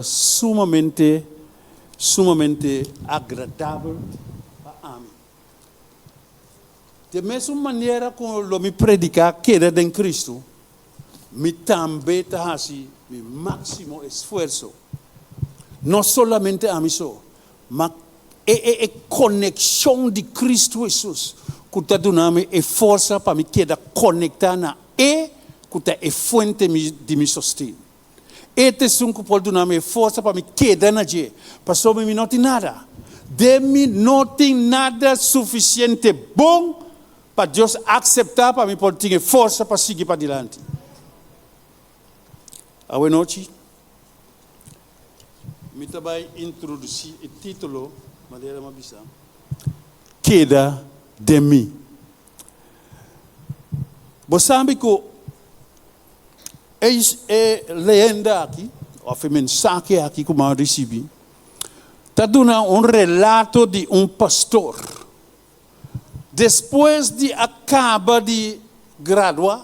Sumamente, sumamente agradabel pa ami. Di e mesun manera ku lo mi prediká keda den Kristu, mi tambe ta hasi mi máksimo esfuerso, no solamente ami so, ma e e e konekshon di Kristu Hesus ku ta duna mi e forsa pa mi keda konektá na E ku ta e fuente di mi sosten. E ta esun ku por duna mi e forsa pa mi keda na dje, pasobra mi no tin nada. Den mi no tin nada sufisiente bon pa Dios akseptá pa mi por tin e forsa pa sigui padilanti. Awenochi mi ta bai introdusí e título manera mi a bisa, Keda den mi. Bo sabi ku E leyenda aki, òf e mensahe aki ku mi a risibí, ta duna un relato di un pastor. Despues di a kaba di gradua,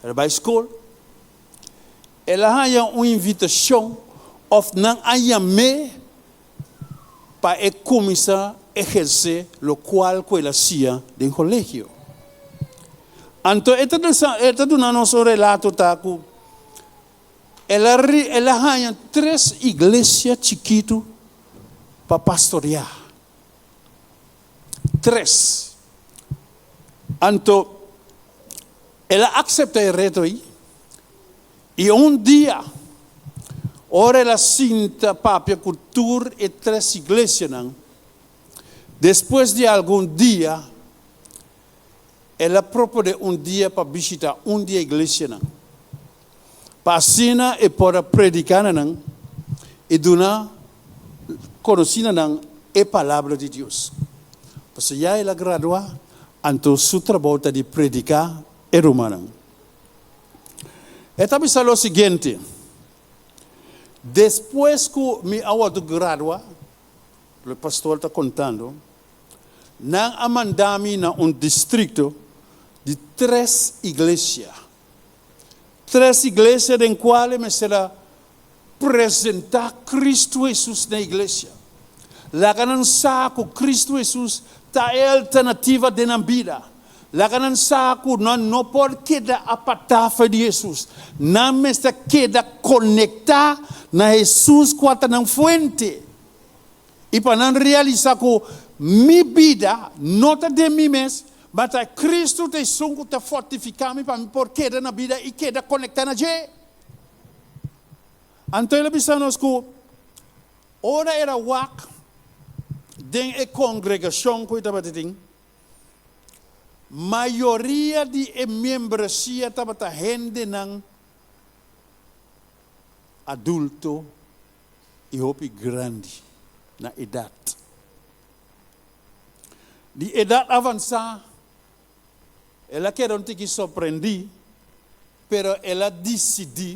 el a bai skol, el a haña un invitashon òf nan a yam'é pa e kuminsá ehersé lokual ku el a siña den kolegio. Anto e ta e ta duna nos un relato ta ku el a el a haña tres iglesia chikitu pa pastoriá. Tres. Anto el a akseptá e reto ei I un dia, ora el a sinta papia ku tur e tres iglesianan, despues di algun dia, el a proponé un dia pa bishitá un di e iglesianan, pa asina e por a prediká na nan i duna konosí na nan e Palabra di Dios. Pasobra ya el a graduá, anto su trabou ta di prediká e rumannan. E ta bisa lo siguiente, Despues ku mi a wòrdu gradua, lo e pastor ta kontando, nan a manda mi na un distrikto di tres iglesia. Tres iglesia den kual e mester a presentá Kristu Hesus na iglesia. Laga nan sa ku Kristu Hesus ta e alternativa den nan bida. Laga nan sa ku nan no por keda apartá for di Hesus. Nan mester keda konektá na Hesus kua ta nan fuente. I pa nan realisá ku mi bida no ta den mi mes, ma ta Kristu ta esun ku ta fortifiká mi pa mi por keda na bida i keda konektá na dje. Anto el a bisa nos ku ora el a wak den e kongregashon ku e tabata tin, Mayoria di e miembresia tabata hendenan adulto i hopi grandi na edat. Di edat avansá, el a keda un tiki sorprendí, pero el a disidí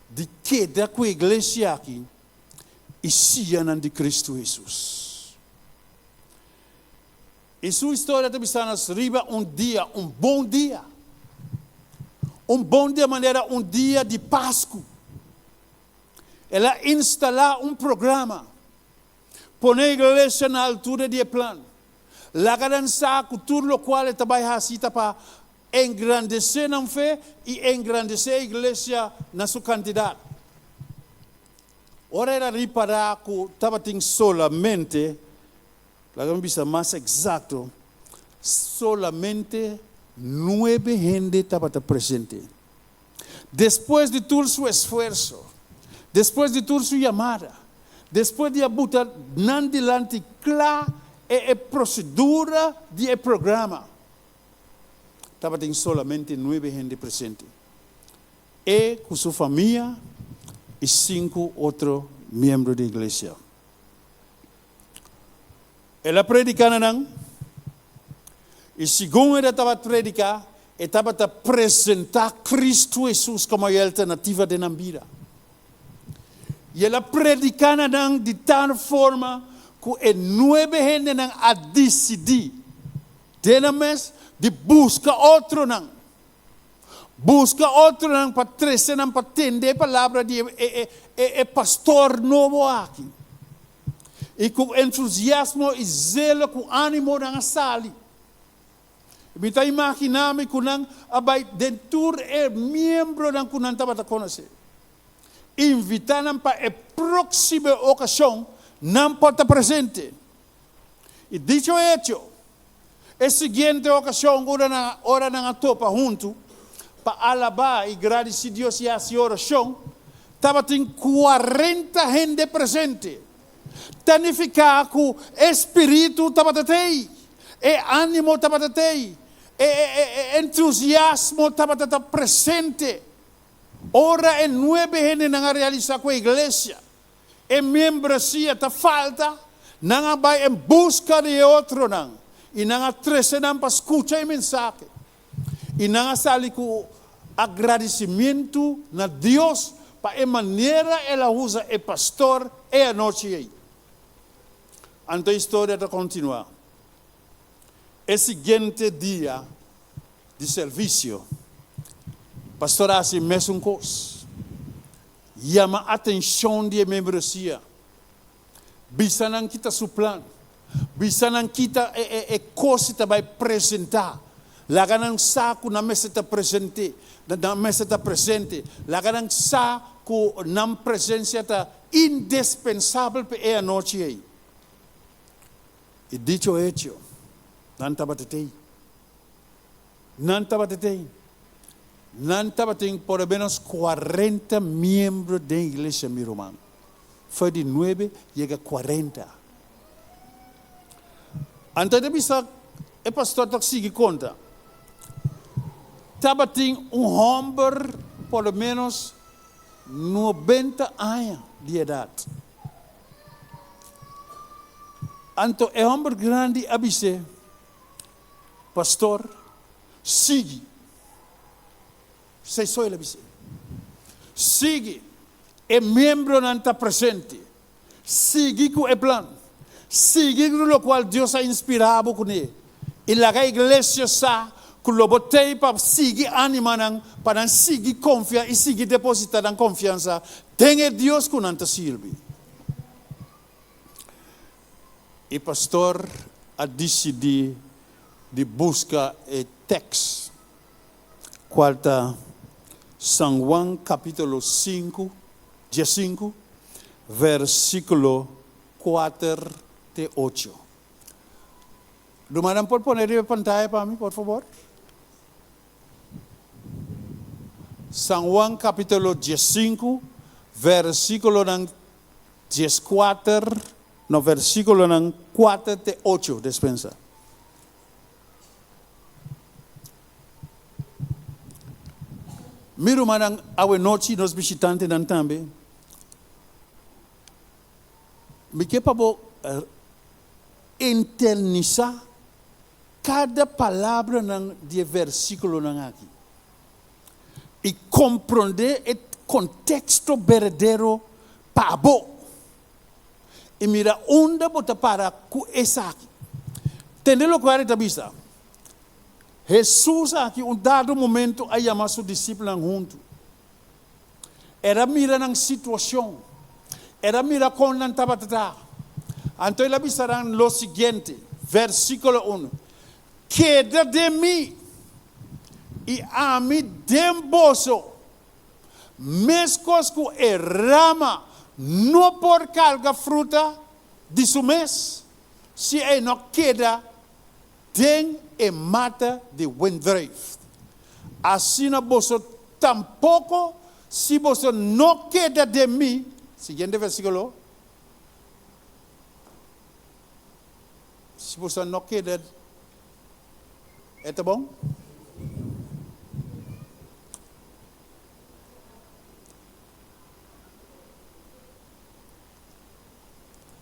di keda ku e iglesia aki i siña nan di Kristu Hesus. I su historia ta bisa nos riba un dia, un bon dia. Un bon dia manera un dia di Pasku. El a instalá un programa, pone iglesia na altura di e plan, laga nan sa ku tur lokual e ta bai hasi ta pa engrandesé nan fe i engrandesé e iglesia na su kantidat. Ora el a ripará ku tabatin solamente Laga mi bisa mas eksakto, solamente nuebe hende tabata presente. Despues di tur su esfuerso, despues di tur su yamada, despues di a buta nan dilanti kla e e prosedura di e programa, tabatin solamente nuebe hende presente. E ku su famia i sinku otro miembro di iglesia. El a prediká na nan, i segun el a tabata prediká, e tabata presentá Kristu Hesus komo e alternativa den nan bida. I el a prediká na nan di tal forma ku e nuebe hendenan a disidí den nan mes di buska otronan. Buska otronan pa trese nan pa tende e palabra di e pastor nobo aki. I ku entusiasmo i zelo ku ánimo nan a sali. Mi ta imaginá mi ku nan a bai den tur e miembronan ku nan tabata konosé. Invitá nan pa e próksimo okashon nan por ta presente. I dicho hecho, e siguiente okashon ora nan ora nan a topa huntu pa alabá i gradisí Dios i hasi orashon, tabatin kuarenta hende presente. Ta nifiká ku e spiritu tabata t'ei, e ánimo tabata t'ei, e e entusiasmo tabata ta presente. Ora e nuebe hendenan a realisá ku e iglesia E miembresia ta falta, nan a bai en buska di e otronan i nan a trese nan pa skucha e mensahe. I nan a sali ku agradisimentu na Dios pa e manera el a usa e pastor e anochi ei. Anto e historia ta kontinuá. E siguiente dia di servisio, pastor a hasi mesun kos. Yama atenshon di e membresia. Bisa nan kita su plan. Bisa nan kita e kos si ta bai presentá. Laga nan sa ku nan mester ta presente, nan mester ta presente. Laga nan sa ku nan presensia ta indespensabel pa e anochi ei. I dicho hecho, nan tabata t'ei. Nan tabata tin. Nan tabatin por lo menos cuarenta miembro den iglesia, mi ruman. For di nuebe yega cuarenta. Anto e ta bisa, e pastor ta sigui conta, tabatin un homber por lo menos nobenta aña di edad. Anto e homber grandi a bis'é, Pastor, sigui. Esei so el a bis'é. Sigui. E miembronan ta presente. Sigui ku e plan. Sigui ku lokual Dios a inspirá bo kuné. I laga iglesia sa ku lo bo t'ei pa sigui anima nan pa nan sigui konfia i sigui depositá nan konfiansa den e Dios ku nan ta sirbi. E pastor a disidí di buska e tèks, kual ta San Juan kapítulo sinku, diesinku, versíkulo kuater te ocho. Rumannan por pone riba e pantaya pa mi, por fabor? San Juan kapítulo diesinku, versíkulonan Dieskuater, no, versíkulonan kuater te ocho, despensa. Mi rumannan, awe nochi nos bishitantenan tambe, mi ke pa bo internisá kada palabranan di e versíkulonan aki i komprondé e konteksto berdadero pa bo i mira unda bo ta para ku esaki. Tende lokual e ta bisa. Hesus aki un dado momento a yama su disipelnan huntu. El a mira nan situashon. El a mira kon nan tabata ta. Anto el a bisa nan lo siguiente, versíkulo un, Keda den mi i ami den boso. Meskos ku e rama no por karga fruta di su mes si e no keda den e mata di wendruif, asina boso tampoko si boso no keda den mi. Siguiente versíkulo. Si boso no keda, e ta bon?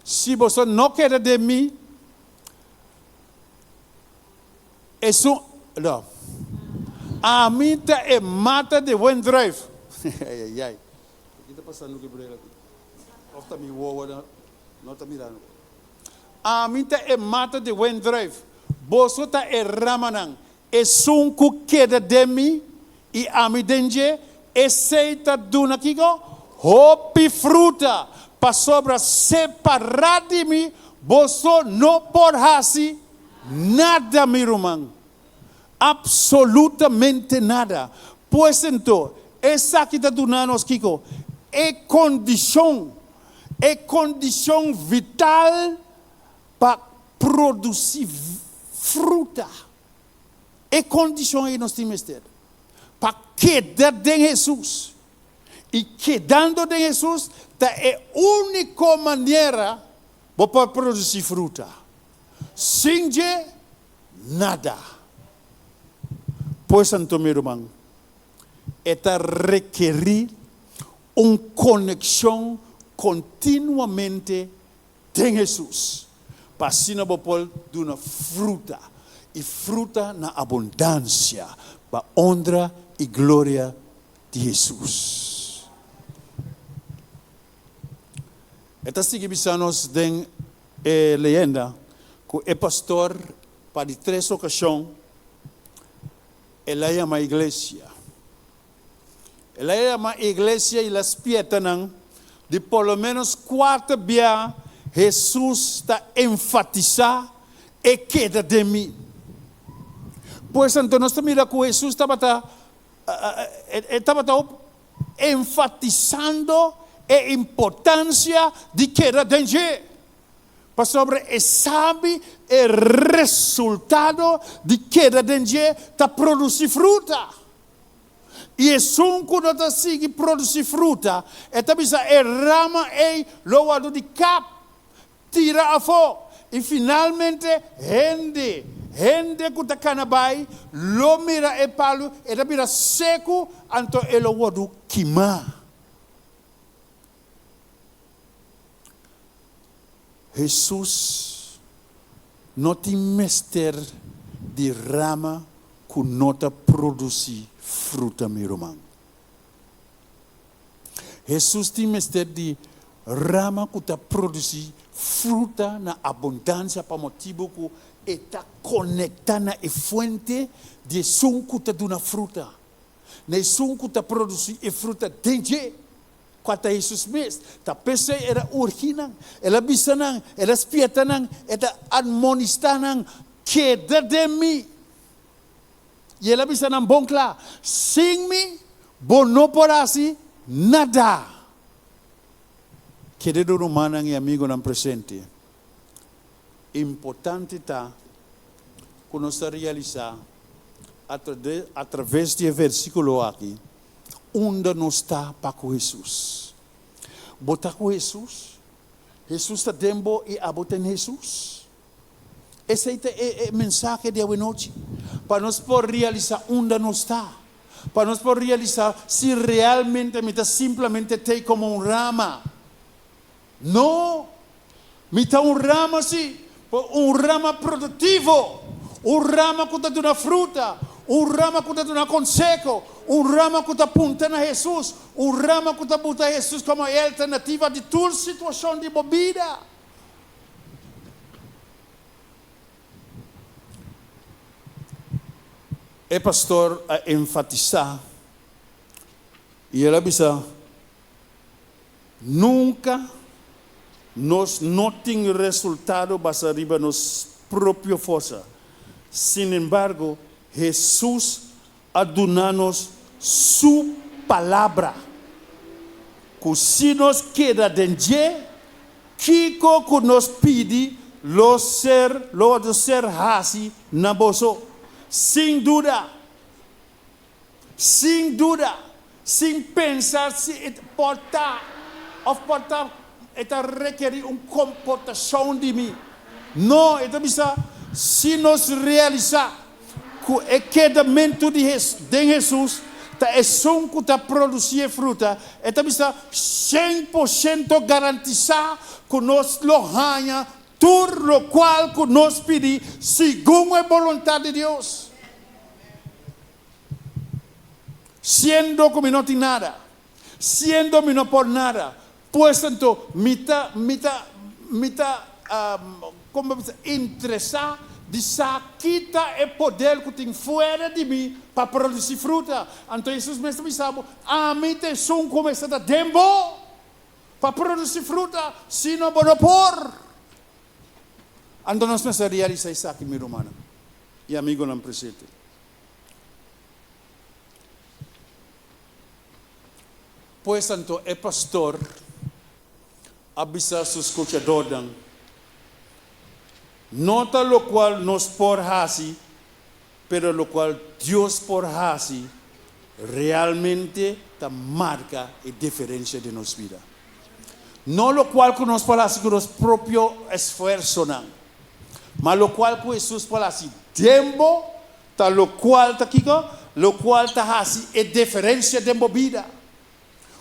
Si boso no keda den mi, esun, no, ami ta e mata di wendruif. Ai, ai, ai. Ki ta pasando ku e bril aki? Of ta mi wowo no ta mirando? Ami ta e mata di wendruif, boso ta e ramanan. Esun ku keda den mi. i ami den dje, esei ta duna kiko? Hopi fruta, pasobra separá di mi boso no por hasi nada, mi ruman. Absolutamente nada. Pues anto, esaki ta duna nos kiko? E kondishon, e kondishon vital pa produsí fruta. E kondishon ei nos tin mester pa keda den Hesus. I kedando den Hesus ta e úniko manera bo por produsí fruta. Sin dje, nada. Pues anto, mi ruman, e ta rekerí un konekshon kontinuamente den Hesus, pa asina bo por duna fruta, i fruta na abundansia, pa honra i gloria di Hesus. E ta sigui bisa nos den e leyenda ku e pastor pa di tres okashon el a yama iglesia. El a yama iglesia i el a spieta nan di por lo ménos kuater bia Hesus ta enfatisá e keda den mi. Pues anto nos ta mira ku Hesus tabata e tabata enfatisando e importansia di keda den dje, pasobra e sabi e resultado di keda den dje ta produsí fruta. I esun ku no ta sigui produsí fruta, e ta bisa e rama ei lo wòrdu di kap, tira afó, i finalmente hende, hende ku ta kana bai, lo mira e palu, e ta bira seku, anto e lo wòrdu kimá. Hesus no tin mester di rama ku no ta produsí fruta, mi ruman. Hesus tin mester di rama ku ta produsí fruta na abundansia pa motibu ku e ta konektá na e fuente di esun ku ta duna fruta, na esun ku ta produsí e fruta den dje, kua ta Hesus mes. Ta p'esei el a urgi nan, el a bisa nan, el a spièrta nan, e ta admonistá nan, Keda den mi. I el a bisa nan bon kla, Sin mi bo no por hasi nada. Kerido rumannan i amigunan presente, importante ta ku nos ta realisá atraves di e versíkulo aki unda nos ta pa ku Hesus. Bo ta ku Hesus? Hesus ta den bo i abo ta den Hesus? Esei ta e mensahe di awenochi, pa nos por realisá unda nos ta, pa nos por realisá si realmente mi ta simplemente t'ei komo un rama. No! Mi ta un rama sí, pero un rama produktivo, un rama ku ta duna fruta, un rama ku ta duna konseho, un rama ku ta punta na Hesus, un rama ku ta buta Hesus komo e alternativa di tur situashon di bo bida. E pastor a enfatisá i el a bisa, Nunka nos no tin resultado basá riba nos propio forsa. Sin embargo, Hesus a duna nos su Palabra, ku si nos keda den dje, kiko ku nos pidi lo ser lo wòrdu ser hasi na boso. Sin duda, sin duda, sin pensa si e por ta òf por ta e ta rekerí un komportashon di mi. No, e ta bisa, si nos realisá ku e kedamentu di den Hesus ta esun ku ta produsí e fruta, e ta bisa 100% garantisá ku nos lo haña tur lokual ku nos pidi segun e boluntat di Dios. Siendo ku mi no tin nada, siendo mi no por nada, pues anto mi ta, mi ta, mi ta, komo bo bisa, interesá. Di sa kita e poder ku tin fuera di mi pa produsí fruta. Anto Hesus mes ta bisa bo, Ami ta esun ku mester ta den bo pa produsí fruta, sino bo no por. Anto nos mester realisá esaki, mi rumannan i amigunan presente. Pues anto e pastor a bisa su skuchadornan, No ta lokual nos por hasi, pero lokual Dios por hasi realmente ta marka e diferensia den nos bida. No lokual ku nos por hasi ku nos propio esfuersonan, ma lokual ku Hesus por hasi den bo ta lokual ta kiko? Lokual ta hasi e diferensia den bo bida.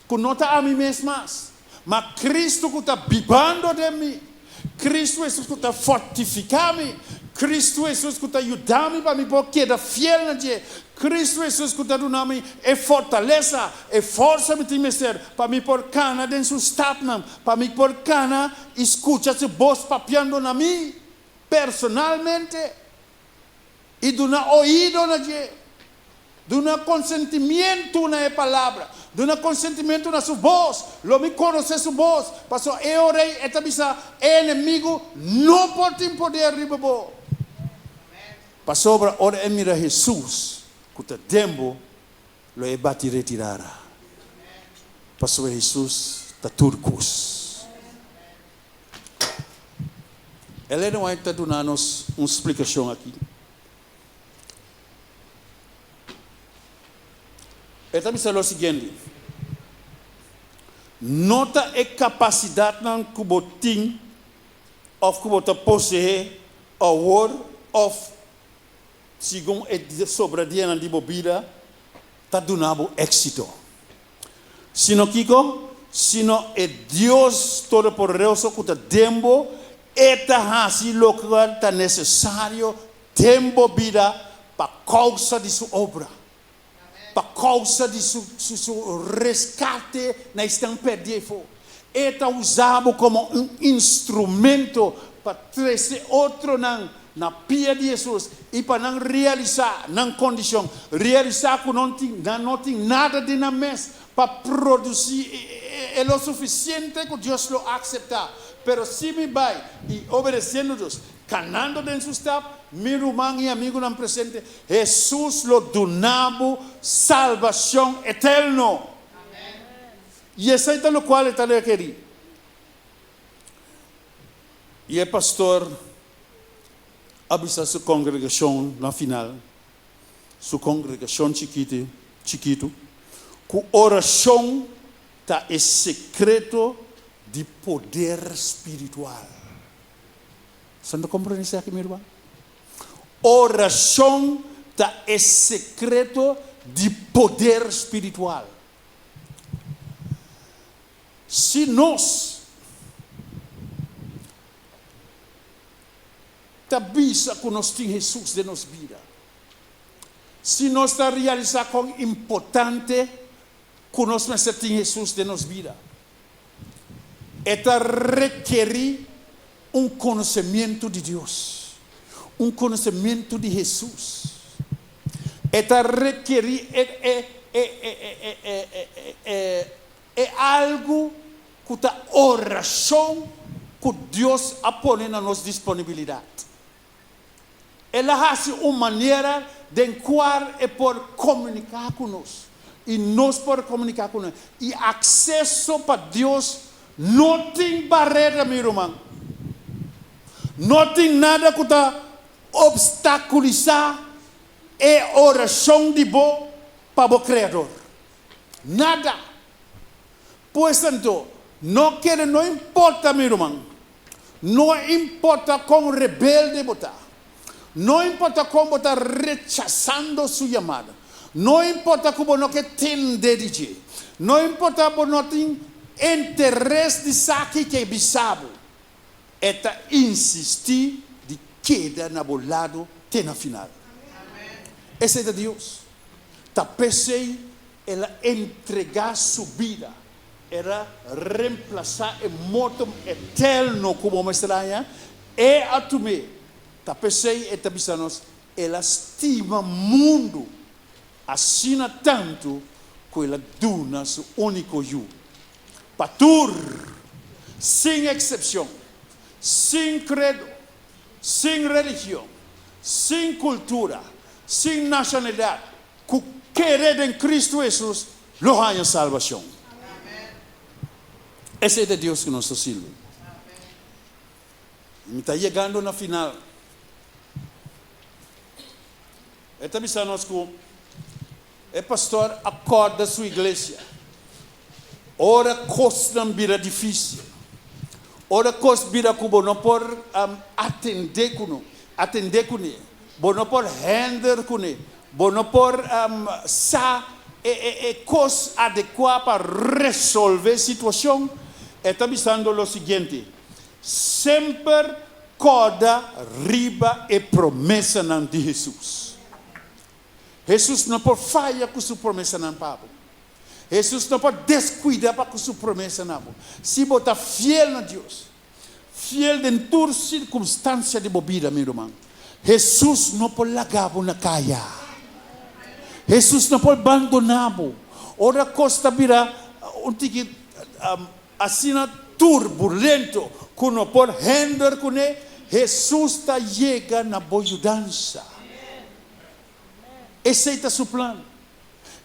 Ku no ta ami mes mas, ma Kristu ku ta bibando den mi, Kristu Hesus ku ta fortifiká mi, Kristu Hesus ku ta yuda mi pa mi por keda fiel na dje, Kristu Hesus ku ta duna mi e fortalesa, e forsa mi tin mester pa mi por kana den su stapnan, pa mi por kana i skucha su bos papiando na mi personalmente i duna oido na dje. Duna konsentimientu na e palabra. Duna konsentimentu na su bos. Lo mi konosé su bos, pasobra e ora ei e ta bisa, E enemigu no por tin poder riba bo. Pasobra ora e mira Hesus ku ta den bo, lo e bati retirada, pasobra Hesus ta tur kos. Elena White ta duna nos un splikashon aki. E ta bisa lo siguiente, No ta e kapasidatnan ku bo tin òf ku bo ta poseé awor òf segun e sobra dianan di bo bida ta duna bo éksito. Sino kiko? Sino e Dios Todopoderoso ku ta den bo, e ta hasi loke ta nesesario Den bo bida pa kousa di su obra, pa kousa di su su reskate na esnan pèrdí afó. E ta usa bo komo un instrumento pa trese otronan na pia di Hesus i pa nan realisá nan kondishon, realisá ku nan tin nan no tin nada den nan mes pa produsí e lo sufisiente ku Dios lo akseptá. Pero si mi bai i obedesiendo Dios, Kanando den su stap, mi ruman i amigunan presente, Hesus lo duna bo salbashon eterno. I esei ta lokual e ta rekerí. I e pastor a bisa su kongregashon na final, su kongregashon chikiti, chikitu, ku orashon ta e sekreto di poder spiritual. Sa no komprende esaki, mi ruman? Orashon ta e sekreto di poder spiritual. Si nos ta bisa ku nos tin Hesus den nos bida, si nos ta realisá kon importante ku nos mester tin Hesus den nos bida, E ta rekerí un konosementu di Dios, un konosementu di Hesus. E ta rekerí e algu ku ta orashon ku Dios a pone na nos disponibilidat. El a hasi un manera den kual e por komuniká ku nos i nos por komuniká ku nan. I akseso pa Dios no tin barera, mi ruman. No tin nada ku ta opstakulisá e orashon di bo pa bo Kreador. Nada. Pues anto, no kere no importa, mi ruman, No importa kon rebelde bo ta, no importa kon bo ta rechasando su yamada, no importa ku bo no ke tende di dje, no importa bo no tin interes di sa kiko e bisa bo, e ta insistí di keda na bo lado te na final. Esei ta Dios. Ta p'esei el a entregá su bida. El a remplasá e morto eterno ku bo mester haña, E a tum'é. Ta p'esei e ta bisa nos, El a stima mundu asina tantu ku el a duna su úniko Yu, pa tur, sin eksepshon, sin kredo, sin religion, sin kultura, sin nashonalidat, ku kere den Kristu Hesus lo haña salbashon. Esei ta e Dios ku nos ta sirbi. I mi ta yegando na final. E ta bisa nos ku e pastor a kòrda su iglesia ora kosnan bira difísil, ora kos bira ku bo no por atendé ku no, atendé kuné, bo no por hènder kuné, bo no por sa e e e kos adekuá pa resolvé situashon, e ta bisando lo siguiente, Semper kòrda riba e promesanan di Hesus. Hesus no por faya ku su promesanan pa bo. Hesus no por deskuida pa ku su promesa na bo. Si bo ta fiel na Dios, fiel den tur sirkunstansia di bo bida, mi ruman, Hesus no por laga bo na kaya. Hesus no por bandoná bo. Ora kos ta bira un tiki Asina turbulento ku no por hender kuné, Hesus ta yega na bo yudansa. Esei ta su plan.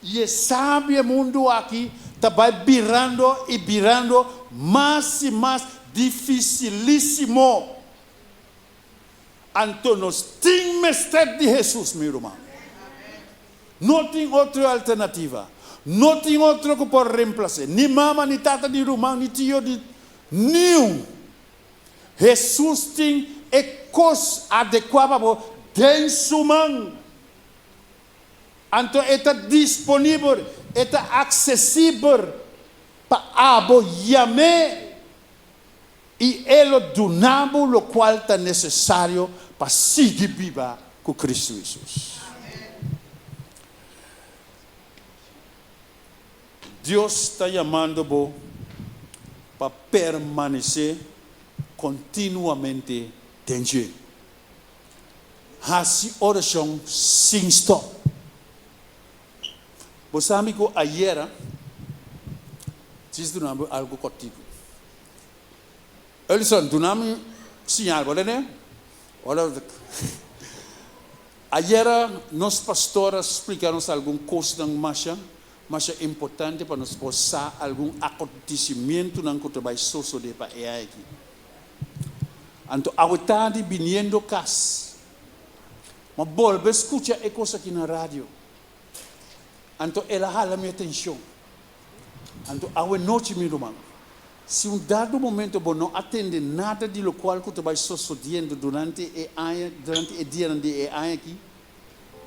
I e sabi e mundu aki ta bai birando i birando mas i mas difisilísimo. Anto nos tin mester di Hesus, mi ruman. No tin otro alternativa. No tin otro ku por remplas'é. Ni mama, ni tata, ni ruman, ni tio, ni niun. Hesus tin e kos adekuá pa bo den su man. Anto e ta disponibel, e ta aksesibel pa abo yam'é i e lo duna bo lokual ta nesesario pa sigui biba ku Kristu Hesus. Dios ta yamando bo pa permanesé kontinuamente den dje. Hasi orashon sin stòp. Bo sabi ku ayera Djis duna bo algu kòrtiku. Elison, duna mi siñal, bo tende? Ora Ayera nos pastor a splika nos algun kosnan masha, masha importante pa nos por sa algun akontesimientunan ku ta bai sosodé pa e aña aki. Anto awe tardi biniendo kas, mi a bolbe skucha e kos aki na radio. Anto el a hala mi atenshon. Anto awe nochi, mi ruman, si un dado momento bo no a tende nada di lokual ku ta bai sosodiendo durante e aña, durante e dianan di e aña aki,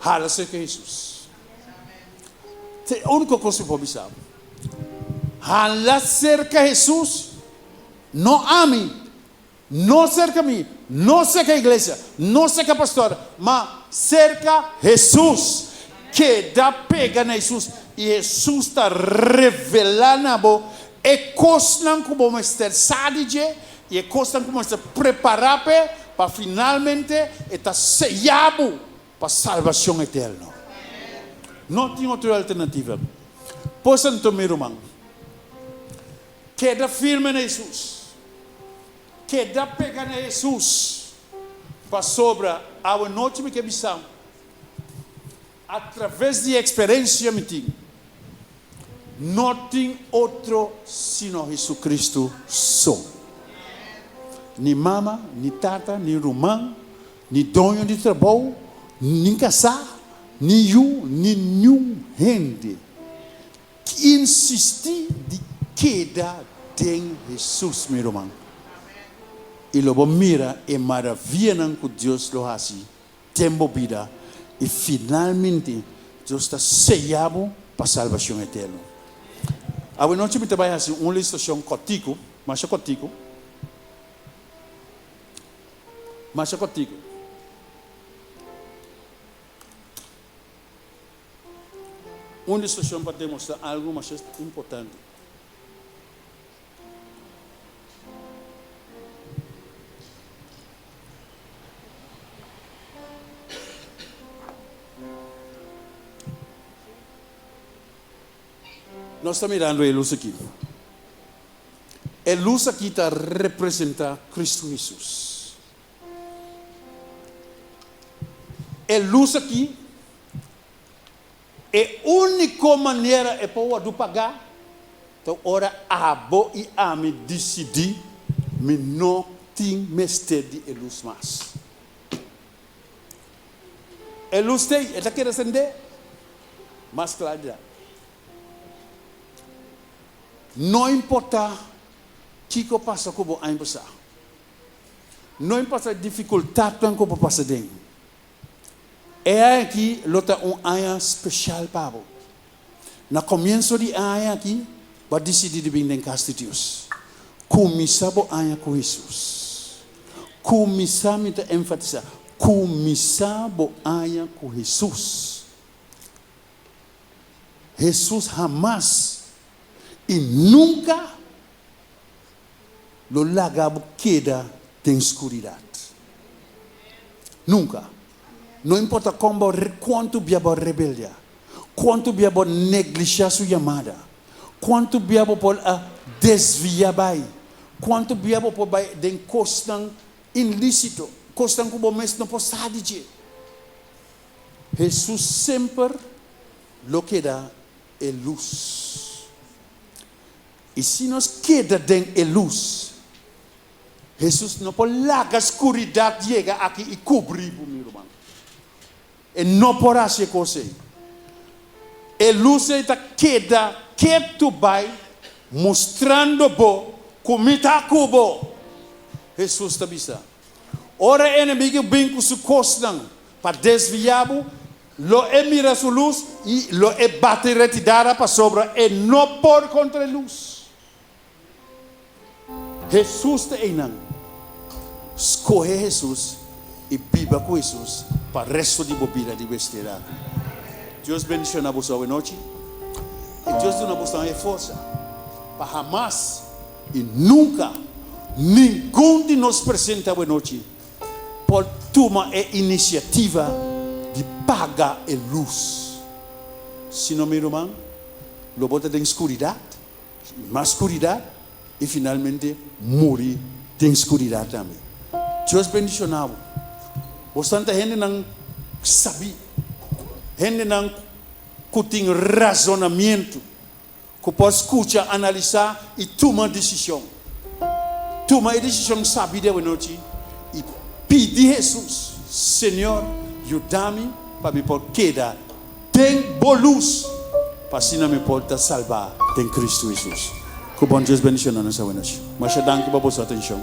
hala serka Hesus. Ta e úniko kos ku mi por bisa bo. Hala serka Hesus, no ami, no serka mi, no serka iglesia, no serka pastor, ma serka Hesus. Keda pega na Hesus i Hesus ta revelá na bo e kosnan ku bo mester sa di dje i e kosnan ku bo mester prepará p'e pa finalmente e ta seyá bo pa salbashon eterno. No tin otro alternativa. Pues anto mi ruman, Keda firme na Hesus. Keda pega na Hesus. Pasobra awe nochi mi ke bisa, atraves di e eksperensia mi tin, no tin otro sino Hesucristo so. Ni mama, ni tata, ni ruman, ni doño di trabou, ni kasá, ni yu, ni niun hende. Insistí di keda den Hesus, mi ruman, i lo bo mira e maravianan ku Dios lo hasi den bo bida, i finalmente Dios ta seya bo pa salbashon eterno. Awenochi mi ta bai hasi un ilustrashon kòrtiku, masha kòrtiku, masha kòrtiku. Un ilustrashon pa demostrá algu masha importante. Nos ta mirando e lus aki. E lus aki ta representá Kristu Hesus. E lus aki, e úniko manera e por wòrdu pagá ta ora abo i ami disidí, Mi no tin mester di e lus mas. E lus t'ei, e ta keda sendé mas klaridat. No importá kiko pasa ku bo aña pasá, no importá e difikultatnan ku bo pasa den, e aña aki lo ta un aña speshal pa bo. Na komienso di e aña aki, bo a disidí di bin den kas di Dios. Kuminsá bo aña ku Hesus. Kuminsá, mi ta enfatisá, kuminsá bo aña ku Hesus. Hesus hamas i nunka lo laga bo keda den skuridat. Nunka. No importa kon bo, kuantu bia bo rebeldia, kuantu bia bo neglisha su yamada, kuantu bia bo por a desvia bai, kuantu bia bo por bai den kosnan inlisito, kosnan ku bo mes no por sa di dje. Hesus semper lo keda e lus. I si nos keda den e lus, Hesus no por laga skuridat yega aki i kubri bo, mi ruman. E no por hasi e kos ei. E lus ei ta keda ketu bai mustrando bo ku mi ta ku bo, Hesus ta bisa. Ora e enemigu bin ku su kosnan pa desviá bo, lo e mira su lus i lo e bati retidada pasobra e no por kontra e lus. Hesus ta einan. Skohe Hesus i biba ku Hesus pa resto di bo bida di westera aki. Dios bendiciona boso awenochi i Dios duna boso e forsa pa hamas i nunka ningun di nos presente awenochi por tuma e iniciativa di paga e lus. Sino mi ruman, lo bo ta den scuridad. Mas skuridat i finalmente muri den skuridat tambe. Dios bendiciona bo. Bosnan ta hendenan sabí, hendenan ku tin razonamiento, ku por skucha, analisá i tuma desishon. Tuma e desishon sabí di awenochi i pidi Hesus, Señor, yuda mi pa mi por keda Den bo lus, pa asina mi por ta salbá den Cristo Jesus. Ku bon Dios bendiciona nos awe nochi. Masha danki pa boso atencion.